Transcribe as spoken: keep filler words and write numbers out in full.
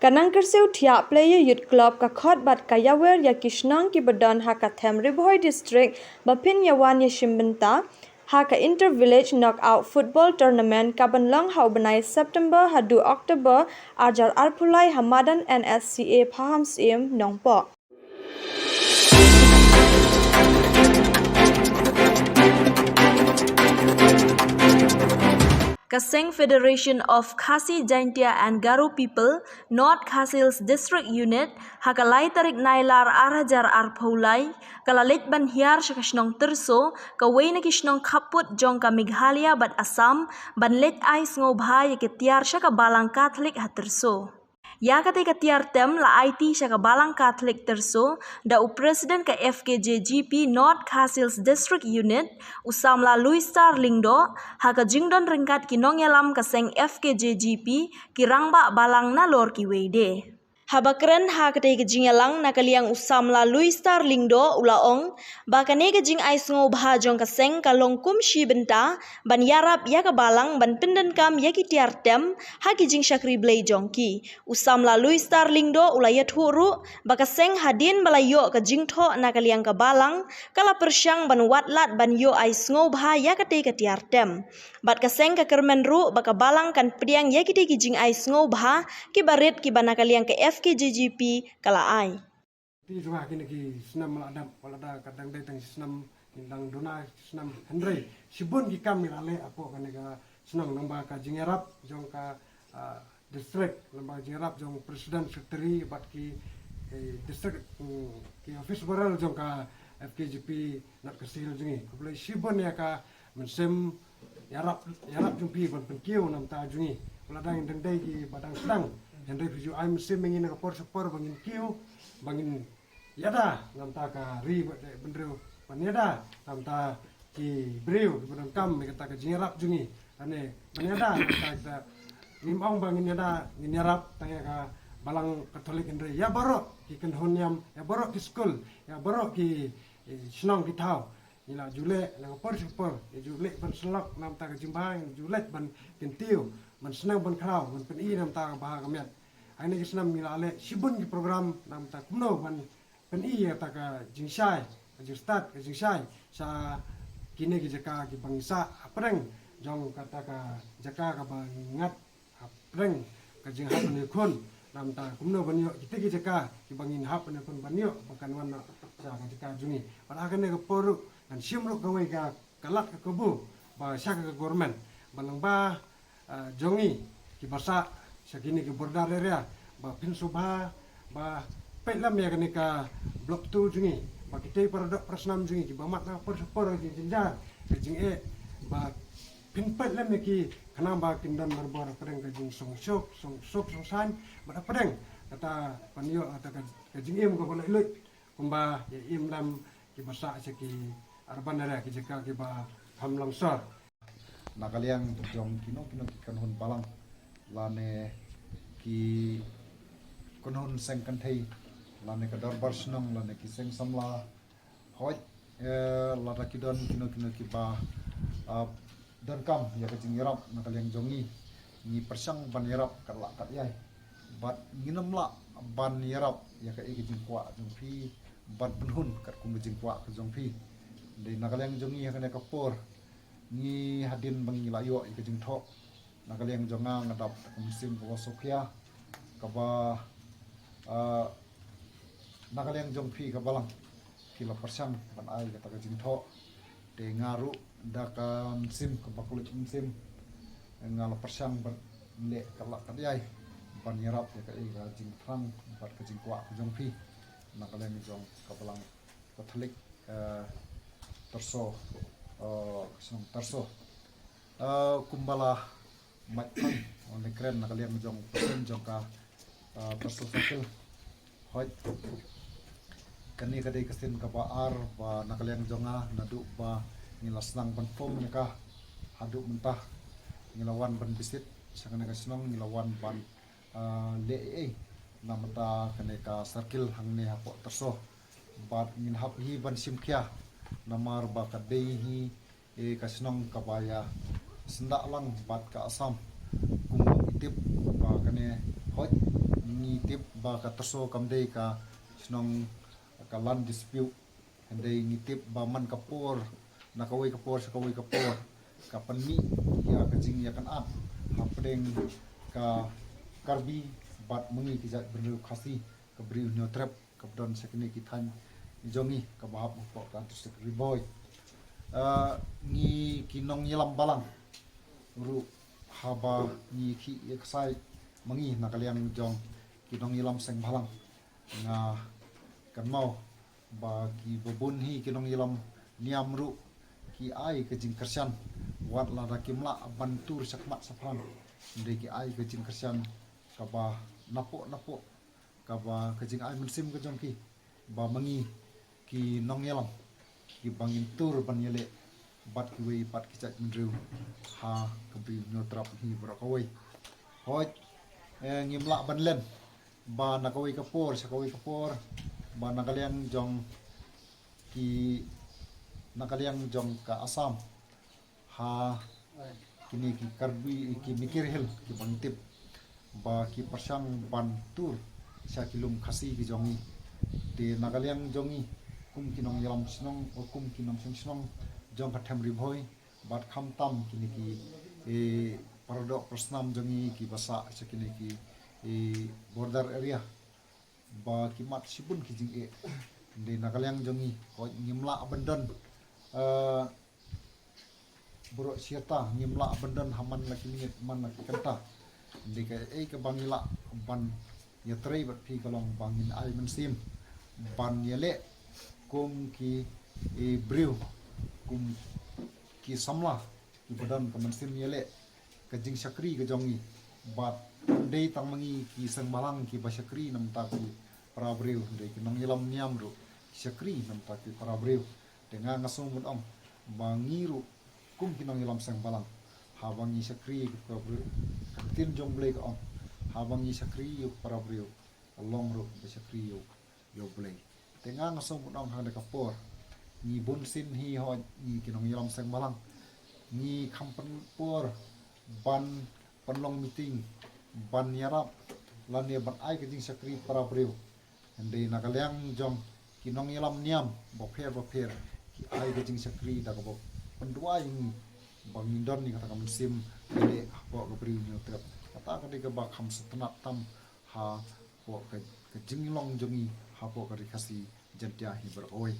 Ka Nongkyrsiew Thiah Player Youth Club ka khot bad ka ïawer ïa ki shnong kiba don ha ka them Ri Bhoi District ba phin ïawan ïashim bynta ha ka Inter Village Knockout Football Tournament kaban long ha u bnai September haduh October arhajar arphew lai ha madan N S C A Pahamsyiem, Nongpoh. Ka seng Federation of Khasi Jaintia and Garo People, North Khasi Hills District Unit, ha ka lai tarik Nailar arhajar arphew lai, ka la leit ban hiar sha ka shnong Tyrso, kawei na ki shnong khappud jong ka Meghalaya bad Assam, ban leit ai sngewbha ïa ka tiar sha ka Balang Katholik ha Tyrso. Ïa katei ka tiar tem la aiti sha ka Balang Katholik Tyrso da u President ka F K J G P North Khasi Hills District Unit, u Samla Louis Star Lyngdoh, ha ka jingdon ryngkat ki nongïalam ka seng F K J G P, ki rangbah balang nalor kiwei de. Haba kren ha katei ka jingïalang na ka liang u Samla Louis Star Lyngdoh u la ong ba kane ka jingai sngewbha jong ka seng ka long kum shi bynta ban ïarap ïa ka Balang ban pyndonkam ïa ki tiar tem ha ki jingshakri Blei jong ki. U Samla Louis Star Lyngdoh u la ïathuh ruh ba ka seng hadien ba la ïoh ka jingthoh na ka liang ka Balang, ka la pyrshang ban wad lad ban ïoh ai sngewbha ïa katei ka tiar tem. Bad ka seng ka kyrmen ruh ba ka Balang kan pdiang ïa kitei ki jingai sngewbha kiba rit kiba na ka liang ka F K J G P ka la ai. Te jong nga kine ki snem la dep, wat la da ka dang dei tang shi snem, kin dang duna shi snem, hynrei shibun ki kam ngi la leh hapoh kane ka shnong, lyngba ka jingïarap jong ka, ah, district, lyngba ka jingïarap jong president, secretary bad ki, eh, district, mm, ki office bearer jong ka F K J P North Khasi Hills jong ngi. Khublei shibun ïa ka mynsiem ïarap, ïarap jong phi ban pynkiew na bynta jong ngi. Wat la da ngin dang dei kiba dang sdang, hynrei phi ju ai mynsiem ïa ngi na ka por sha ka por ba ngin kiew, ba ngin ïada na bynta ka ri bad bynriew, ban ïada na bynta ki briew kiba donkam ïa kata ka jingïarap jong ngi. Lane ban ïada na bynta kita, ngim ong ba ngin ïada, ngin ïarap tang ïa ka Balang Katholik, hynrei ïa baroh ki kynhun niam, ïa baroh ki skul, ïa baroh ki, eh, shnong ki thaw. Ngi la ju leh na ka por sha ka por, ngi ju leh ban sylloh na bynta ka jingbha, ngi ju leh ban kyntiew, ban sneng ban khraw, ban pyni na bynta ka bha ka miat. Ha kine ki snem ngi la leh shibun ki program na bynta kumno ban pyni ïa kata ka jingshai, ka jingstad, ka jingshai sha kine ki jaka kiba ngi sah hapdeng jong kata ka jaka kaba ngi ngat hapdeng ka jinghap ban ïakhun, na bynta kumno ban ïoh kita ki jaka kiba ngin hap ban ïakhun ban ïoh ba kan wan noh sha ka jaka jong ngi. Bad ha kane ka por ruh ngan shim ruh kawei ka, ka lad ka kabu ba sha ka government ba lyngba, ah, jong ngi kiba sah sha kine ki border area ba phin sngewbha ba peit lem ïa kane ka block two jong ngi, ba kitei para doh para snam jong ngi kiba mad na ka por sha ka por ka jingjynjar ka jingeh, ba phin peit lem ïa ki khnang ba kin don barabor hapdeng ka jingsngewsuk, sngewsuk sngewsaiñ bad hapdeng kata ban ïoh kata ka, ka jingim kaba laitluid kumba ïa im lem kiba sah sha ki urban area, ki jaka kiba kham longsor. Na ka liang jong kino kino ki kynhun balang lane ki kynhun seng kynthei lane ka dorbar shnong lane ki seng samla, hooid, eh, lada ki don kino kino kiba, ah, donkam ïa ka jingïarap na ka liang jong ngi, ngi pyrshang ban ïarap kat lah kat ïai. Bad ngin ym lah ban ïarap ïa kaei ka jingkwah jong phi ban pynhun katkum ka jingkwah ka jong phi. Dei na ka liang jong ngi ha kane ka por, ngi hadien ba ngi la ïoh ïa ka jingthoh, na ka liang jong nga nga dap da ka mynsiem kaba sngewkhia, kaba, ah, na ka liang jong phi ka balang phi la pyrshang ban ai kata ka jingthoh. Te nga ruh da ka mynsiem kaba khuid mynsiem nga la pyrshang ban leh kat lah kat ïai ban ïarap ïa kaei ka jingthrang bad ka jingkwah ka jong phi na ka liang jong ka Balang Katholik, eh, Tyrso, eh, ka shnong Tyrso. Eh, kumba la mait pang, ong ne kren na ka liang jong president jong ka, ah, Tyrso Circle. Hooid. Kane ka dei ka sien kaba ar ba na ka liang jong nga naduh ba ngi la sdang ban form ïa ka haduh mynta. Ngi la wan ban visit sha kane ka shnong, ngi la wan ban, ah, leh ei ei na bynta kane ka circle hangne hapoh Tyrso. Bad ngin hap hi ban shim khia namar ba ka dei hi, eh, ka shnong kaba ïa syndah lang bad ka Assam. Kumba ngi tip ba kane, hooid, ngi tip ba ka Tyrsoo kam dei ka shnong ka land dispute. Hynrei ngi tip ba man ka por, na kawei ka por sha kawei ka por, ka pynmih ïa ka jingïakynad hapdeng ka Karbi bad ma ngi ki jaitbynriew Khasi, ka Bri u Hynñiewtrep, kaba don sha kine ki thaiñ jong ngi kaba hap hapoh ka district Ri Bhoi. Ah, ngi ki nongïalam balang ruh, haba ngi khih ïa ka side ma ngi na ka liang jong ki nongïalam seng bhalang, nga kynmaw ba kiba bun hi ki nongïalam niam ruh ki ai ka jingkyrshan, wat lada kim lah ban tur shakhmat shaphrang, hynrei ki ai ka jingkyrshan kaba napoh napoh, kaba ka jingai mynsiem ka jong ki ba ma ngi ki nongïalam kiba ngin tur ban ïaleh bad kiwei pat ki jaitbynriew ha ka Bri u Hynñiewtrep hi baroh kawei. Hooid, eh, ngim lah ban len ba na kawei ka por sha kawei ka por, ba na ka liang jong ki, na ka liang jong ka Assam, ha kine ki Karbi, ki Mikir Hill, kiba ngi tip ba ki pyrshang ban tur sha ki lum Khasi ki jong ngi. Te na ka liang jong ngi kum ki nongïalam shnong, o kum ki nongshong shnong jong ka them Ri Bhoi, bad khamtam kine ki, eh, paradoh parasnam jong ngi kiba sah sha kine ki, eh, border area, ba ki mad shibun ki jingeh. Hynrei na ka liang jong ngi, hooid, ngim lah ban don, eh, baroh shi katta, ngim lah ban don ha man la ki minit, man la ki kynta. Hynrei kaei kaba ngi lah ban ïatrei bad phi ka long ba ngin ai mynsiem ban ïaleh kum ki, eh, briew, kum ki samla kiba don ka mynsiem ïaleh ka jingshakri ka jong ngi. Bad ym dei tang ma ngi ki seng bhalang kiba shakri na ka bynta ki para briew, hynrei ki nongïalam niam ruh ki shakri na ka bynta ki para briew. Te nga, nga sngew ban ong ba ngi ruh kum ki nongïalam seng bhalang, haba ngi shakri ïa ki para briew, ka ktien jong U Blei ka ong, haba ngi shakri ïa ki para briew, ka long ruh ba shakri ïa u, ïa U Blei. Te nga, nga sngew ban ong ha kane ka por, ngi bunsien hi, hooid, ngi ki nongïalam seng bhalang, ngi kham pynpor ban pynlong meeting, ban ïarap lane ban ai ka jingshakri para briew. Hynrei na ka liang jong ki nongïalam niam bapher bapher, ki ai ka jingshakri da kaba pynduwai ïa ngi ba ngin don ïa kata ka mynsiem ïaleh hapoh ka Bri u Hynñiewtrep. Kata ka dei kaba kham sngewtynnat tam hapoh ka, ka jinglong jong ngi hapoh ka Ri Khasi Jaiñtia hi baroh kawei.